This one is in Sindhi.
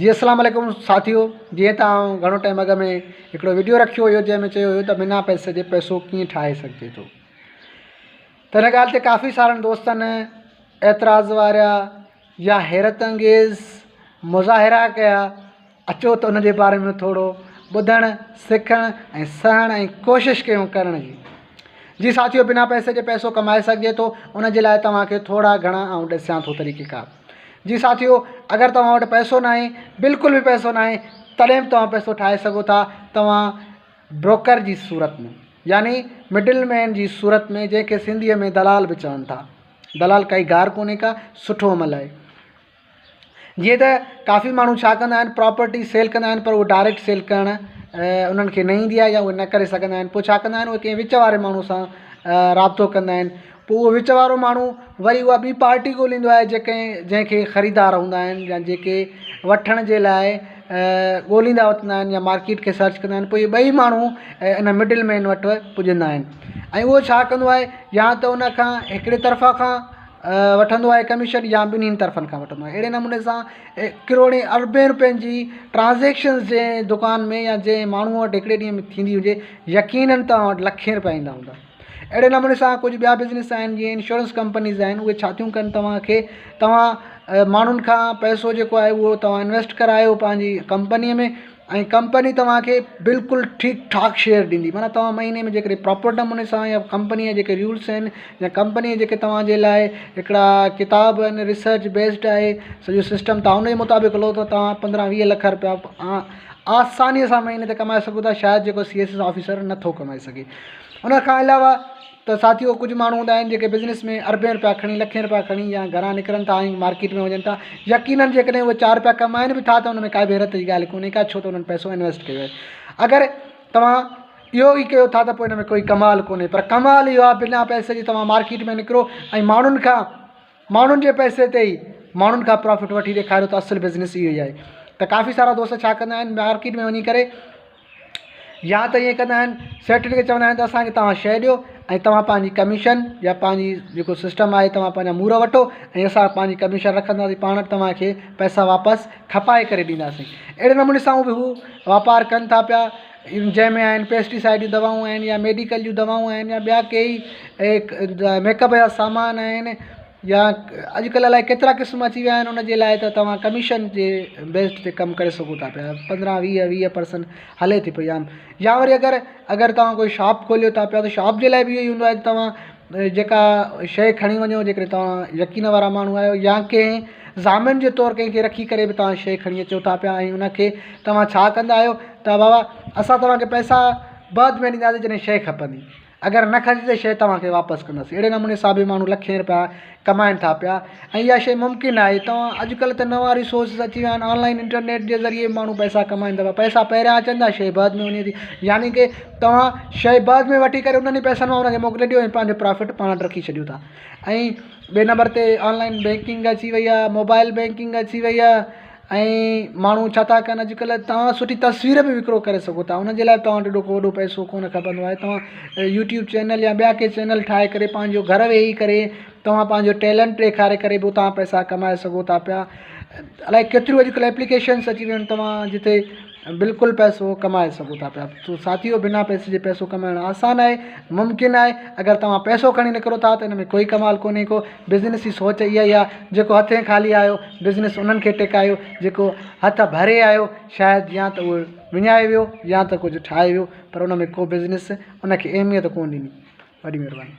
جي اسلام عليڪم ساٿيو جيئن ته آئون گهڻو ٽائيم اڳ ۾ هڪڙو وڊيو رکيو هيو جنهن ۾ چيو هيو ته بنا پئسي جي پئسو ڪيئن ٺاهي سگهجي ٿو ته ان ڳالهه تي ڪافي سارن دوستن اعتراض واريا يا حيرت انگيز مظاهرا ڪيا اچو ته ان جي باري ۾ ٿورو ٻڌڻ سکڻ ۽ سهڻ ۽ ڪوشش ڪيون ڪرڻ جي جي ساٿيو بنا پئسي جي پئسو ڪمائي سگهجي ٿو ان جي لاء توهان کي ٿورا گهڻا آئون ڏسيان ٿو طريقيڪار جي ساٿيو اگر توهان وٽ پئسو ناهي بلڪل به پئسو ناهي تڏهن به توهان پئسو ٺاهي سگهو ٿا توهان بروڪر جي صورت ۾ يعني مڊل مين جي صورت ۾ جنهن کي سنڌيء ۾ دلال به چون ٿا دلال ڪائي گار ڪونهي ڪا سٺو عمل آهي جيئن ته ڪافي ماڻهو ڇا ڪندا آهن پراپرٽي سيل ڪندا آهن پر اهو ڊائريڪٽ سيل ڪرڻ انهن کي نه ايندي آهي يا اهي نه ڪري سگهندا آهن پوء ڇا ڪندا آهن اهي ڪنهن وچ واري ماڻهو سان رابطو ڪندا آهن پوء اهو وچ وارو ماڻهو وري اها ٻي پارٽي ڳوليندو آهي جيڪي جنهن کي خريدار هوندا آهن يا جيڪي وٺڻ جي لاء ڳوليندا وتندا آهن يا مارڪيٽ کي سرچ ڪندا آهن پوء اهي ٻئي ماڻهو ان مڊل مين وٽ پڄندا آهن ۽ اهو ڇا ڪندو آهي يا ته ان کان هڪڙي طرفا کان وٺندو آهي ڪميشن يا ٻنهي طرفن کان وٺندو آهي اهڙي نموني سان ڪروڙين اربين روپين جي ٽرانزيڪشنز جنهن دڪان ۾ يا جنهن ماڻهو وٽ هڪڙي ڏينهن ۾ ٿيندي هجي يقينن توهان وٽ لکين روپيا ايندا هوندا اهڙي نموني سان ڪجهه ٻيا بزنس آهن جيئن انشورنس ڪمپنيز آهن اهي ڇا ٿيون ڪن توهان کي توهان ماڻهن کان پئسو جيڪو آهي اهو توهان انويسٽ ڪرايو پنهنجي ڪمپنيء ۾ ۽ ڪمپني توهان کي بلڪل ٺيڪ ٺاڪ شيئر ڏيندي معنيٰ توهان مهيني ۾ جيڪڏهن پراپر نموني سان يا ڪمپنيء جا جيڪي رولس آهن يا ڪمپنيء جيڪي توهان جي لاء هڪڙا ڪتاب آهن ريسرچ بيسڊ آهي سڄو سسٽم توهان ان جي مطابق هلو ته توهان پندرهن ويهه لک رپيا آسانيء سان مهيني تي ڪمائي سگهو ٿا شايد جيڪو سي ايس ايس آفيسر نٿو ڪمائي سگهي ان کان علاوه ته ساٿيو ڪجهه ماڻهو هوندا آهن جيڪي بزنس ۾ اربين رپيا کڻي لکين رپيا کڻي يا گهران نڪرن ٿا ۽ مارڪيٽ ۾ وڃن ٿا يقينن جيڪڏهن اهي چار رپيا ڪمائن به ٿا ته ان ۾ ڪائي به حيرت جي ڳالهه ڪونهي ڪا ڇو ته انهن پئسو انويسٽ ڪيو آهي اگر توهان اهو ئي ڪيو ٿا ته پوء ان ۾ ڪوئي ڪمال ڪونهي پر ڪمال اهو آهي بنا پئسي جي توهان مارڪيٽ ۾ نڪرو ۽ ماڻهن کان ماڻهن جي پئسي تي ئي ماڻهن کان پرافٽ وٺي ڏيکاريو ته اصل بزنس اهو ئي آهي ته ڪافي سارا دوست ڇا ڪندا آهن مارڪيٽ ۾ وڃي ڪري يا ته ائين ڪندا آهن سيٺن کي چوندا آهن ته اسان کي توهان شيء ڏيو ۽ توهان پنهنجي ڪميشن يا پنهنجي جيڪو سسٽم آهي توهان پنهنجا مور وٺو ۽ اسان پنهنجي ڪميشن رکنداسين پاڻ وٽ توهان کي پئسا واپس کپائي ڪري ڏينداسين اهڙي نموني سان به هو واپار ڪن ٿا پيا جنهن ۾ آهن پيسٽيسائڊ جون دوائون آهن يا ميڊيڪل جون دوائون آهن يا ٻيا ڪيئي ميڪ اپ جا سامان آهن يا اڄڪلهه الائي ڪيترا قسم اچي ويا آهن ان جي لاء ته توهان ڪميشن جي بيسڊ تي ڪم ڪري سگهو ٿا پيا پندرهن ويهه ويهه پرسنٽ هلي ٿي پئي عام يا وري اگر اگر توهان ڪوئي شاپ کوليو ٿا پيا ته شاپ جي لاء به اهو ئي هوندو آهي ته توهان جيڪا شيء کڻي وڃو جيڪڏهن توهان يقين وارا ماڻهو آهيو يا ڪنهن ضامن جي طور ڪنهن کي رکي ڪري به توهان شيء کڻي اچو ٿا پيا ۽ ان کي توهان ڇا ڪندا آهيو ته بابا اسان توهان کي پئسا بعد ۾ ڏينداسين جڏهن شيء کپندي اگر نه کڄي ته شيء توهان کي واپس ڪنداسين. اهڙي نموني سان به ماڻهو لکين رپيا ڪمائن ٿا پيا ۽ اها شيء ممڪن آهي. توهان اڄڪلهه ته نوان ريسورسز اچي ويا آهن آنلائن انٽرنيٽ جي ذريعي ماڻهو پئسا ڪمائن ٿا پيا. پئسا پهريان اچن ٿا شيء بعد ۾ وڃي ٿي يعني ڪي توهان شيء بعد ۾ وٺي ڪري انهن ئي پئسن مان ان کي موڪلي ڏيو ۽ پنهنجو پرافٽ پاڻ وٽ رکي ڇڏيو ٿا ۽ ٻئي نمبر تي آنلائن بينڪنگ اچي وئي آهي موبائل بينڪنگ اچي وئي آهي. ۽ ماڻهو ڇا ٿا ڪن اڄڪلهه توهان سٺي تصوير به وڪرو ڪري سگهو ٿا ان جي لاء به توهان وٽ ايڏو ڪو وڏو پئسو ڪونه کپندو آهي توهان يوٽيوب چينل يا ٻيا ڪي چينل ٺاهي ڪري پنهنجو گهر ويهي ڪري توهان پنهنجو ٽيلنٽ ڏيکاري ڪري به اتان پئسا ڪمائي سگهو ٿا پيا الائي ڪيتريون اڄڪلهه ايپليڪيشنس اچي ويون آهن توهان جتي بلڪل پئسو ڪمائي سگهو ٿا پيا تو ساٿيو بنا پئسي جي پئسو ڪمائڻ آسان آهي ممڪن آهي اگر توهان پئسو کڻي نڪرو ٿا ته ان ۾ ڪوئي ڪمال ڪونهي ڪو بزنس جي سوچ اها ئي آهي جيڪو هٿين خالي آيو بزنس انهن کي ٽيڪايو جيڪو هٿ ڀري آيو شايد يا ته اهو وڃائي ويو يا ته ڪجهه ٺاهي ويو پر ان ۾ ڪو بزنس ان کي اهميت ڪونه ڏني وڏي مهرباني.